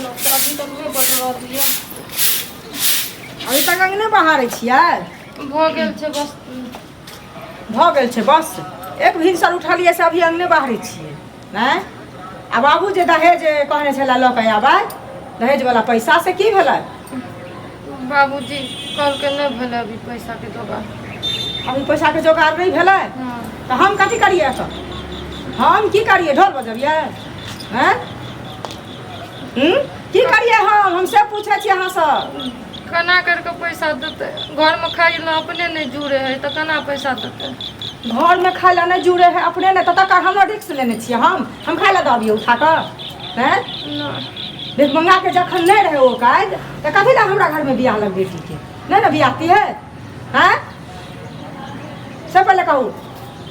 बनल तऽ अभी तक नहि बन रहल यऽ। अभी तक अंगने बहारै छियै? भऽ गेल छै बस। भऽ गेल छै बस। एक भिनसर उठलियै से अभी अंगने बहारै छियै नहि? आ बाबू जे दहेज कहने छलै लऽ कऽ आबै, दहेजवला पैसा, से की भेलै? बाबूजी कहलकै नहि भेलै अभी पैसाके जोगाड़। अभी पैसाके जोगाड़ नहि भेलै? हँ। तऽ हम कथी करियै एतऽ? हम की करियै? ढोल बजबियै? आँय, की करियै हम से पूछै छी अहाँसँ। केना करि कऽ पैसा देतै? घरमे खाइ लए अपने नहि जुड़े है तऽ केना पैसा देतै? घरमे खाइ लए नहि जुड़े है अपने नहि, तऽ तकर हमरो रिक्स लेने छियै हम? हम खाइ लए दऽ अबियै उठा कऽ? आँय? नहि। भिखमंगाके जखन नहि रहै ओ काज तऽ कथी लए हमरा घरमे बियाह लग बेटीके नहि ने बियाहती है? आँय, से पहिले कहू।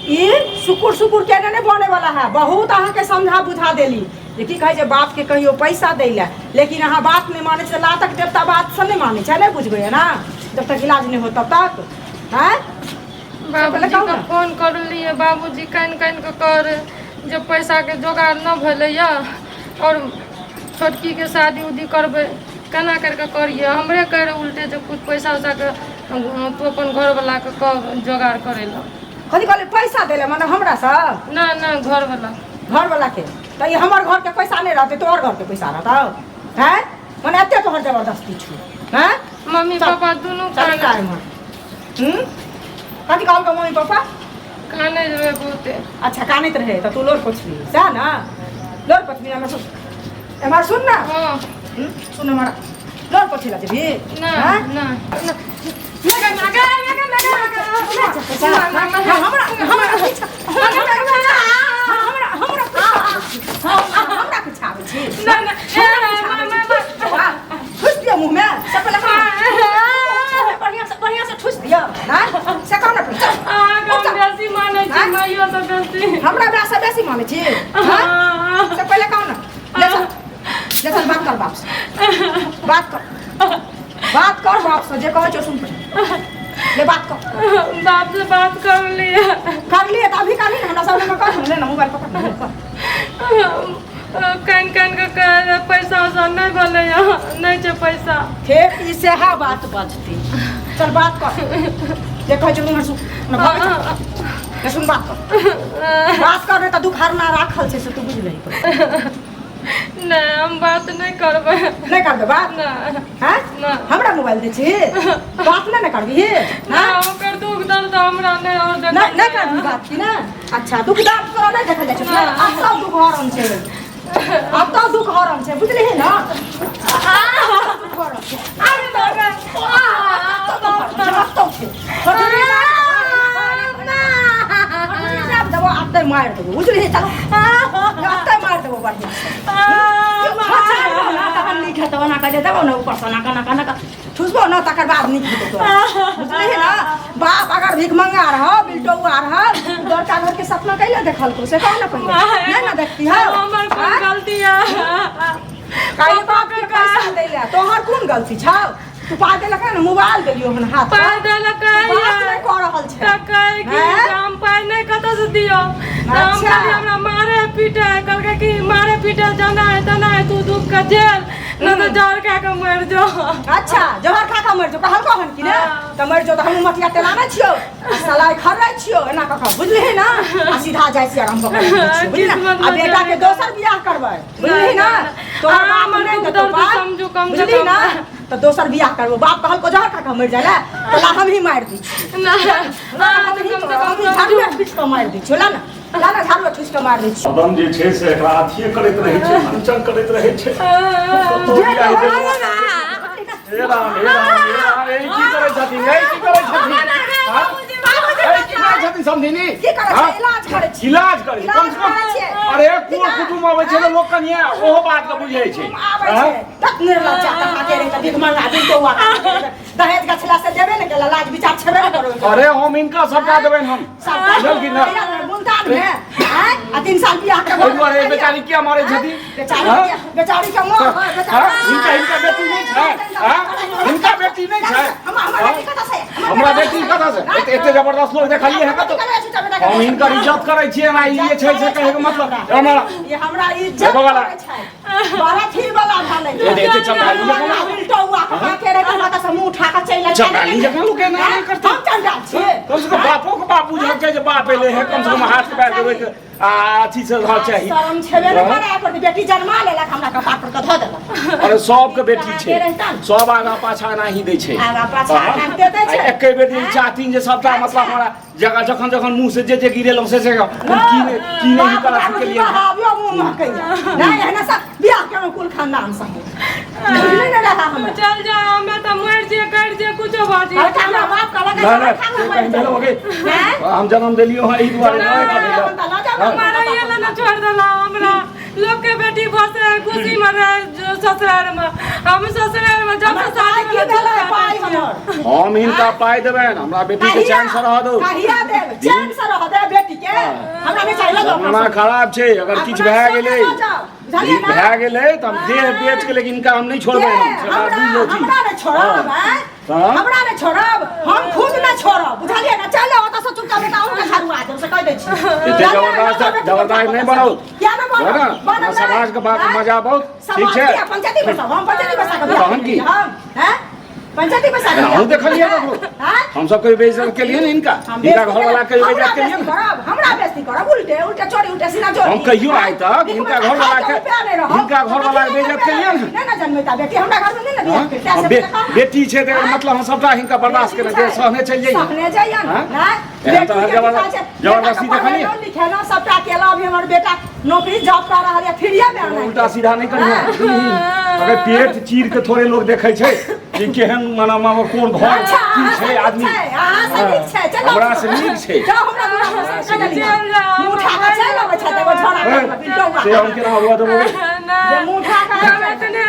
ई सुकुर सुकुर केने नहि बने वाला है। बहुत अहाँके समझा बुझा देली जे की कहै छै, बापके कहियो पैसा दै लए, लेकिन अहाँ बात नहि मानै छै। लातक देवता बात से नहि मानै छै। नहि बुझबै ने जब तक इलाज नहि होत तब तक? आँय, पहिले कहू बाबूजीके ने। फोन करलियै, बाबूजी कानि कानि कऽ कहै जे पैसाके जोगाड़ नहि भेलैए आओर छोटकीके शादी उदी करबै, केना करि कऽ करियै? हमरे कहै रहै उल्टे जे किछु पैसा उसाके तू अपन घरवलाके कह जोगाड़ करै लए। कथी कहले? पैसा दै लए मने हमरा सब? नहि नहि, घरवला। घरवला के? तऽ ई हमर घरके पैसा नहि रहतै, तोहर घरके पैसा रहतौ? हैं, मने एते तोहर जबरदस्ती छौ? हैं? मम्मी चल। पापा दुनू चल काने। का एम्हर। कथी कहलकौ मम्मी पापा? काने रहै बहुते। अच्छा, कानैत रहै तऽ तू लोर पोछबही सएह ने? लोर पोछबही? एम्हर सुन, एम्हर सुन ने। हँ। सुन, एम्हर लोर पोछै लए जेबही? नहि। हैं? नहि। हमरा हमरा हमरा हमरा हमरा पीछा आबै छी? ठुस दिअ मुँहमे। से पहिले बढ़िआँ से, बढ़िआँ से ठुस दिअ। हँ, से कह ने। चल। अहाँके हम बेसी मानै छी, माइयो से बेसी। हमरा माय से बेसी मानै छी? हँ, से पहिले कह ने। ले चल, ले चल। बात कर बाप से, बात कर, बात कर बाप से। जे कहै छौ सुन पहिले। ले, बात कर। बाप से बात कर लिए। कर लिए तऽ अभी करली ने, हमरा सामने कर। ले ना, मोबाइल पकड़ ले, कर। कानि कानि कऽ कहै पैसा उसा नहि भेलै, नहि छै पैसा। फेर ई सएह बात बजती। चल, बात कर। जे कहै छौ मुँह सुन ना, भगै चल। ले सुन, बात कर, बात कर, नहि तऽ दुखहरना राखल छै से तू बुझि लही। नहि, हम बात नहि करबै। नहि करबै बात? नहि। हैं? नहि। हमरा मोबाइल दै छी, बात नहि ने करबही? नहि, ओकर दुख दर्द हमरा नहि और देखल नहि नहि जाइए। करबही बात की ने? अच्छा, दुख दर्द तोरा नहि देखल जाइ छै? नहि। आब सब दुख हरम छै, आब तऽ दुख हरम छै, बुझलिही ने? दुख हरम छै। आब तऽ आब तऽ छै। देबो आब मारि देबो, बुझलिही? चल, आब मारि देबो बढ़िआँ से। तखन नीक हेतौ। ओना कऽ जे देबौ ने ऊपरसँ ओना कऽ, एना कऽ ठुसबौ ने, तकर बाद नीक हेतौ तोरा, बुझलिही ने? बाप अगर भिखमंगा रह, बिलटौआ रह, बड़का घरके सपना कैले देखलको, से कह ने पहिले। नहि ने देखती हौ? हमर कोन गलती है? काहे बाप के पैसा दै ले तोहर कोन गलती छौ? तू पाइ देलक ने, मोबाइल देलियौ हन हाथ पाइ देलक। बात नहि कऽ रहल छै। तऽ कहै कि हैं? जे हम पाइ नहि कतऽ से दियौ, तऽ हम कहलियै हमरा मारे पीटे है। कहलकै कि मारे पीटे जाना है तेना है, तू दुख के झेल, नहि तऽ जहर खा कऽ मरि जो। अच्छा, जहर खा कऽ मरि जो कहलकौ हन कि ने? हाँ। तऽ मरि जो तऽ हमहूँ मटिया तेल आनै छियौ आ सलाइ खर्रै छियौ एना कऽ कऽ, बुझलिही ने? आ सीधा जाइ छियै, आराम कऽ कऽ रखै छियौ, बुझलिही ने? किस्मत आ में बेटा के जे दोसर बियाह करबै, बुझलिही ने? तोहर अहाँ बाप हमर नहि दुख देतौ दर्द पाइ, समझू कम से बुझलिही कम। ने? तऽ दोसर बियाह करबो। बाप कहलको जहर खा कऽ मरि जाइ ला, तऽ ला हम ही मारि दै छियौ। नहि, ला, अहाँ हम तऽ ही कम से तोरा- कम हम ही समझू। झाड़ुए पीट कऽ मारि दै छियौ। ला ने, ला ने, झाड़ुए ठुसि कऽ मारि दै छियौ। मदन जे छै से एकरा अथिये करैत रहै छै, मंचन करैत रहै छै। कतौ बियाह देलक। हे राम, हे राम, हे राम, ई की करै छथिन? ई की करै छथिन? हाँ? ई की करै छथिन समधिनी? की करै हाँ? छै? इलाज करै छी। इलाज करै छै कम से कम। इलाज करै छियै। अरे, कोन कुटुम अबै छै तऽ लोक कनिए ओहो बात के बुझै छै। आबै हाँ? छै तत निर्लज्जा कहाँ के रहे, भीख मंगा बिलटौआ दहेज गछला से देबे ने केला, लाज विचार छेबे ने करो। अरे, हम हिनका सबटा देबनि हम। सबटा बुझल कि ना? बुन। खानदान में हैं आ 3 साल बियाह के ओहि दुआरे बेचारी किया मारै छथिन? बेचारी हाँ? बेचारी के मोह हाँ? हिनका हिनका बेटी नहि छै? हाँ? हिनका बेटी नहि छै? हमरा बेटी कतऽ छै? हमरा बेटी कतऽ छै? एते एते जबरदस्त लोग देखलियै है कतौ? हम हिनकर इज्जत करै छियै ना ई जे छै से कहैके मतलब हमरा ये हमरा इज्जत देखो वाला। करै छै। बड़ा थी वाला भेलै। एते एते चंडाली जकाँ उल्टौआ कहाँ के रे हमरा तऽ मुँह उठा कऽ चलि चंडाली जकाँ लोक एना नहि करतै। हम चंडाल छियै। कम से कम बापो के बाप बुझल छै जे बाप एलै है कम से कम हाथ पैर देबै के आ अथी से रहऽ चाही। शरम छेबे नहि करै एकर बेटी जन्मा लेलक हमरा कपार पर कऽ धऽ देलक। अरे सबके बेटी छै सब आगा पाछा एनाही दै छै। आगा पाछा हाँ। एनाहिते दै छै। आ एके बेर जे चाहथिन जे सबटा मतलब हमरा जगह जखन जखन मुँह से जे जे गिरेलहुँ से से हम की नहि की नहि बाप हिनकर दारू अथी केलियै। पीबा आबियो मुँह महकैया। नहि एहना सब बियाह केलहुँ कुल खानदान संगे। नहि ने रहा हमरा। चल जा हमे तऽ मरि जे करि जे कुछो भऽ हल्का जेतै। हमरा बाप कहलक नहि नहि से कहीं भेल होगे हम जन्म देलियो हँ एहि दुआरे नहि करै लए। हाँ। मारैये ला ने छोड़ देला हमरा लोक के बेटी बसे खुशी में रहे ससुराल में हम ससुराल में जब से शादी की भेलै, भेलै पाइ हमर? हम हिनका पाइ देबनि हमरा बेटी के चैन से रहऽ दू। कहिया देब? चैन से रहऽ दे बेटी के। हमरा नहि चाहिए, लऽ जाउ अपना जमाना संग। खराब छै अगर किछु अपना भए संगे गेलै लऽ जाउ, बुझलियै ने? भए गेलै तऽ हम देह बेच के लेकिन हिनका हम नहि छोड़बै के? हम से बात हमरा बुझि लौथिन। हमरा नहि छोड़ब आँय? हाँ? हमरा नहि छोड़ब हम खुद नहि छोड़ब बुझलियै ने चल ओतऽ से चुपचाप बेटा अहूँके झाड़ू आ देब से कहि दै छी एते जबरदस्त जबरदस्त नहि बनाउ किया नहि है बनब ना बनब अपना समाज के बात आँय? मजा बहुत ठीक समाज छै किया पंचायती बैसाब हम पंचायती बैसा कऽ बियाह तहन की? केलियै हम हैं पंचायती बैसा कऽ अहूँ देखलियै ककरो? हैं हम सब कहियो बेइज्जत केलियै ने हिनका हम हिनका बेइज्जती घर वाला कहियो हमरा बेइज्जत केलियै बेइज्जती ने करब हमरा बेइज्जती करब उल्टे उल्टे चोरी उल्टे सीना चोरी हम कहियो आइ तक हिनका घर वाला के हिनका घर वाला के बेइज्जत केलियै ने नहि ने जन्मेता बेटी हमरा घर में नहि ने बियाह हाँ? करता हम बेटी छै तकर मतलब हम सबटा हिनका बर्दाश्त केने छै सहने चलि जइयै सहने जइयै हाँ? ने एहन तरह जबरदस्ती देखलियै? लिखेलहुँ सबटा केलहुँ अभी हमर बेटा नौकरी जॉब कर रहल है फ्रीए में आना उल्टा सीधा नहि करिहे अगर पेट चीर के थोड़े लोग देखै छै कि केहन मना मामा कोन घर अच्छा की अहाँ छै से आदमी नीक छै अहाँ से नीक छै चलू हमरा से नीक छै जाउ हमरा दुआर से चलि चलि जाउ। मुँह उठा कऽ चलि अबै छै तऽ एगो झोरा हे, पिटौआ से हम केना हुआ देबो जे मुँह उठा कऽ हम एतने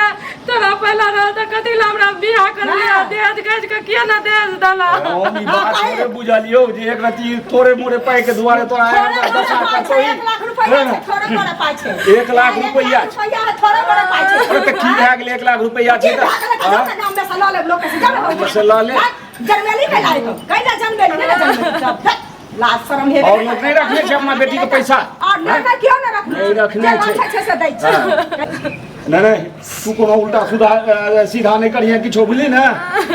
तोरा पहिला रह तऽ कथी लए हमरा बियाह करलियै दहेज गैज के किया ने दहेज देला हम ई बात थोड़े बुझलियौ जे एक रति थोड़े मोड़े पाइ के दुआरे तोरा थोड़े आयल थोड़े दशा पाइ छै, कतौ 1 लाख रुपैआ छै, थोड़े थोड़े पाइ छै। 1 लाख रुपैआ 1 लाख रुपैआ है, थोड़े थोड़े पाइ छै। अरे तऽ की भए गेलै 1 लाख रुपैआ की छै भए गेलै तऽ तऽ हाँ? जाउ ने गाममे सँ लऽ लेब लोकके से, जाउ ने गाममे सँ लऽ लेब। आँय, जनमेली कैला हेतौ? कैला जनमेली, नहि ने जनमेली, जाउ, धत्, लाज शरम हेबे आओर नहि लोक नहि रखने छै अपना बेटीके पैसा आओर नहि नहि केओ नहि रखने नहि रखने जे छै। रखै छै से दै छै। नहि नहि तू कोनो उल्टा सुधा सीधा नहि करिहे किछो बुझली ने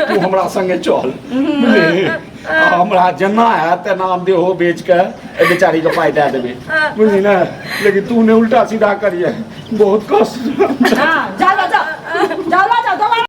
तू हमरा संगे चल बुझली आ हमरा जेना हैत तेना हम देहो बेच के एहि बेचारी के पाइ दए देबै बुझली ने लेकिन तू नहि उल्टा सीधा करिहे बहुत कष्ट हाँ, जा लऽ